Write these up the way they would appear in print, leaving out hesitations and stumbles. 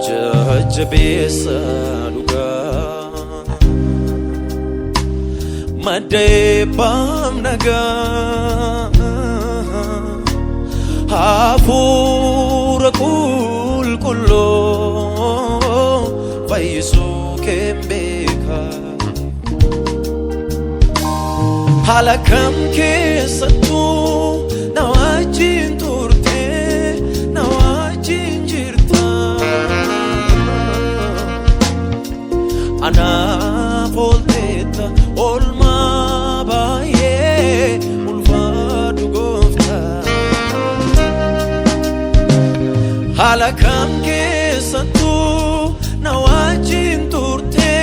Jajjabeessa dhugaa, madda eebbaaf nagaa, hafuura qulqulluu fayyisuu keen beekaa. Haala kam keessattuu na wajjin turte, na wajjin jirta. Anaaf oolteetta oolmaa baay'ee, ulfaadhu gooftaa. Haala kam keessattuu na wajjin turte,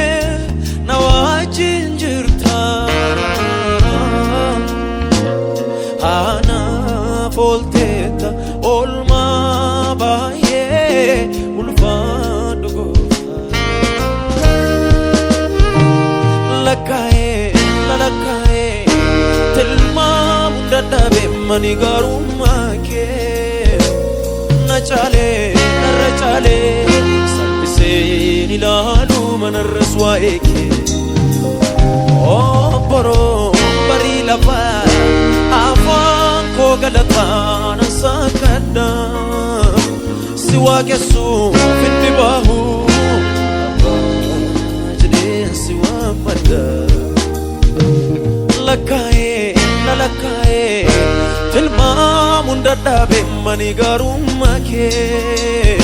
na wajjin jirta. Anaaf oolteetta oolmaa baay'ee, ulfaadhu gooftaa. Lakkaa'ee lalakkaa'ee tilmaamu dadhabe mani garummaa kee na caalee narra caalee salphiseen ilaalu manarras waa'ee kee. Obboroo barii lafaa afaan koo galataan saakadha si waaqessuuf inni bahu abbaa jedheen si waammadha. Lakkaa'ee lalakkaa'ee tilmaamuun dadhabe mani garummaa kee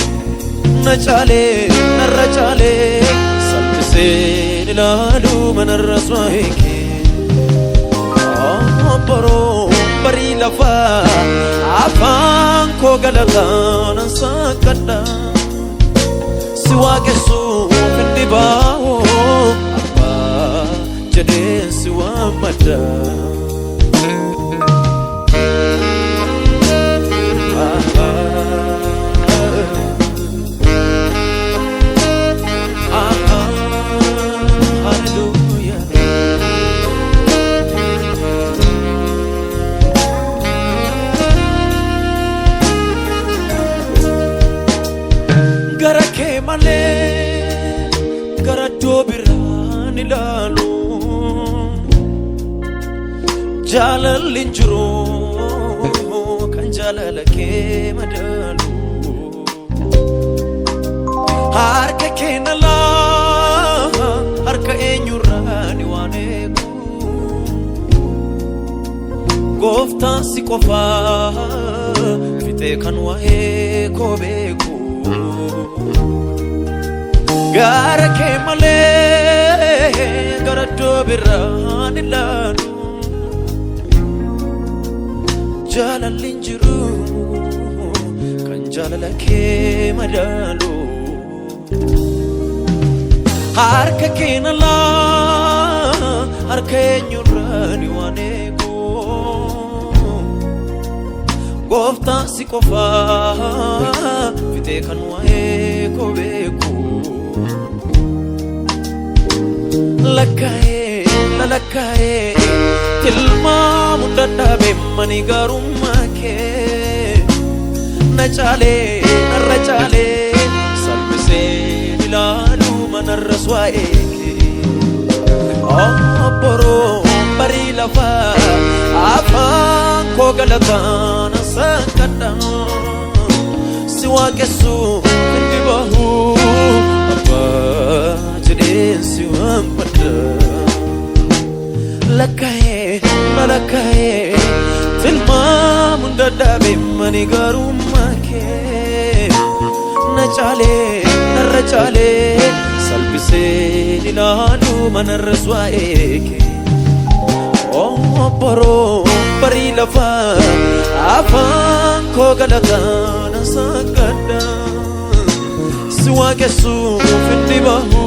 na caalee narra caalee salphiseen ilaalu manarras waa'ee kee. Obboroo barii lafaa afaan koo galataan saakadha si waaqessuuf inni bahu abbaa jedheen si waammadha. Hallelujah. Gara kee malee gara iddoo biraan ilaalu, jaalalli hin jiru kan jaalala kee madaalu. Harka kee nalaa harka eenyurraa ni waan eegu, gooftaan si qofaa fixee kan waa'ee koo beeku. Gara kee malee gara iddoo biraan ilaalu, jaalalli hin jiru kan jaalala kee madaalu. Harka kee nalaa harka eenyurraa ni waan eegu, gooftaan si qofaa fixee kan waa'ee koo beeku. Lakkaa'ee lalakkaa'ee tilmaamu dadhabe mani garummaa kee na caalee narra caalee salphiseen ilaalu manarras waa'ee kee. Obboroo barii lafaa afaan koo galataan saakadha si waaqessuuf inni bahu abbaa jedheen si waammadha. Lakkaa'ee lalakkaa'ee tilmaamuun dadhabe mani garummaa kee na caalee narra caalee salphiseen ilaalu manarras waa'ee kee. Obboroo barii lafaa afaan koo galataan saakadha si waaqessuuf inni bahu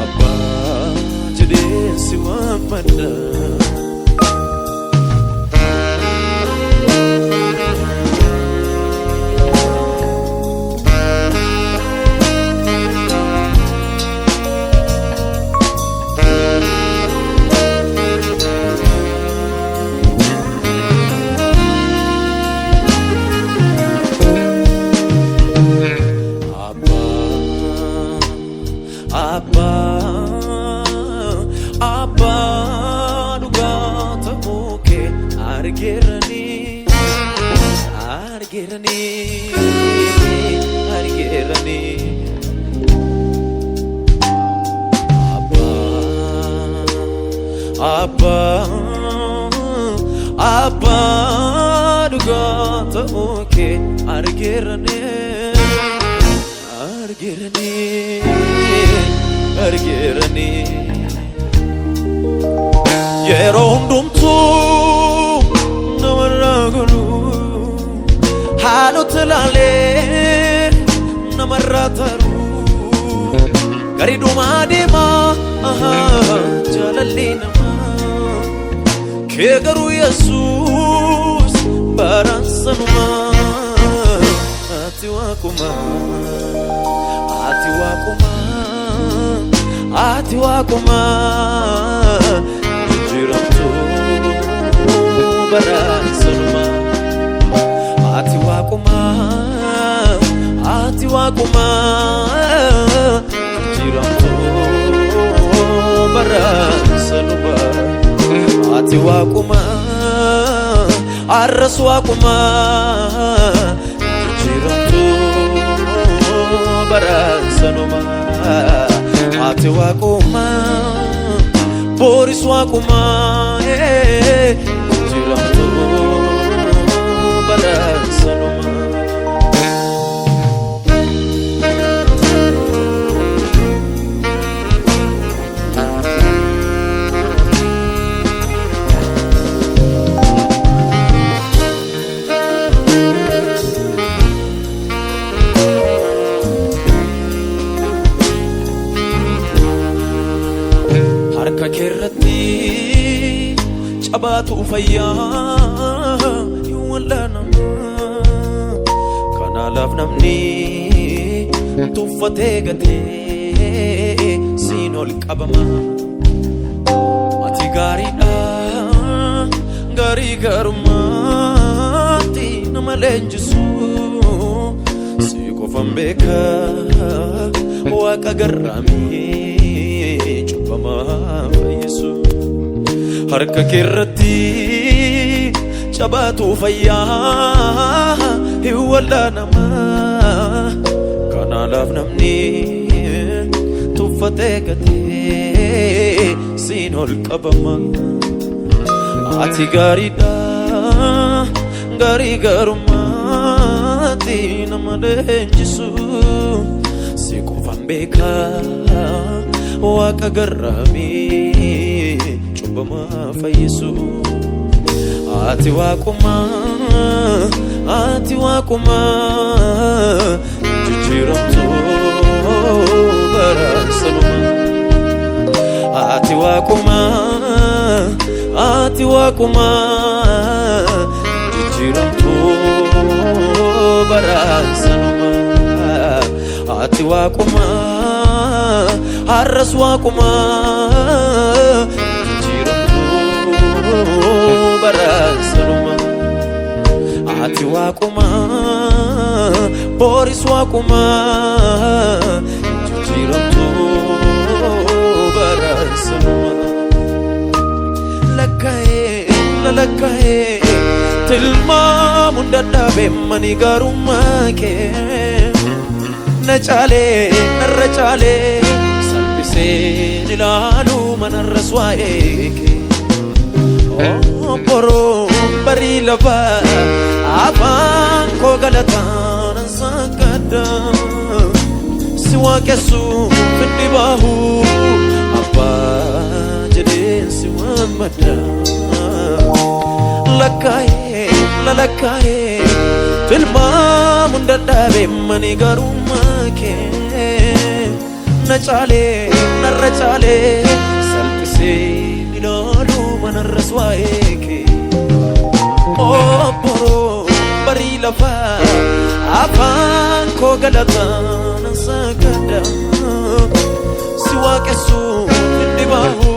abbaa jedheen si waammadha. Abbaa, abbaa dhugaa ta'uu kee argeeranii, argeeranii, argeeranii. Abbaa, abbaa, abbaa dhugaa ta'uu kee argeeranii, argeeranii, argeeranii. Yeroo hundumtuu namarraa godhu, haalota laalee namarraa taru, gari dhumaa deemaa jaalalli namaa kee garuu Yesuus baraan sanumaa. Ati waaquma, ati waaquma, ati waaquma, jijjiiramtuu baraan sanumaa. Ati waaquma, ati waaquma, jijjiiramtuu baraan sanumaa. Ati waaquma, arras waaquma, jijjiiramtuu baraan sanumaa. Ati waaquma, boris waaquma, jijjiiramtuu baraan sanumaa. Harka keerratti cabaatu fayyaa hin wal'aanama. Kanaalaaf namni tuffatee gatee siin ol qabama. Ati gaariidha, gaarii gaarummaatti nama leenjisu. Si qofan beeka waaqa garraamii cubbamaa fayyisu. Harka keerratti cabaatu fayyaa hin wal'aanama. Kanaalaaf namni tuffatee gatee siin ol qabama. Ati gaariidha, gaarii gaarummaatti nama leenjisu. Si qofan beeka waaqa garraamii cubbamaa fayyisu. Ati waaquma, ati waaquma, jijjiiramtuu baraan sanuma. Ati waaquma, ati waaquma, jijjiiramtuu baraan sanuma. Ati waaquma, har'as waaquma, jijjiiramtuu baraan sanuma. Ati waaquma, boris waaquma, jijjiiramtuu baraan sanuma. Lakkaa'ee lalakkaa'ee tilmaamuun dadhabe mani gaarummaa kee na caalee narra caalee salphisee ilaalu manarras waa'ee kee. Obboroo barii lafaa afaan koo galataan sakkadda, si waaqessuuf inni bahu abbaa jedheen si waammadha. Lakkaa'ee lalakkaa'ee tilmaamuun dadhabe mani gaarummaa kee na caalee narra caalee salphisee ilaalu manarras waa'ee kee. Obboroo barii lafaa afaan koo galataan sakkadda, si waaqessuuf inni bahu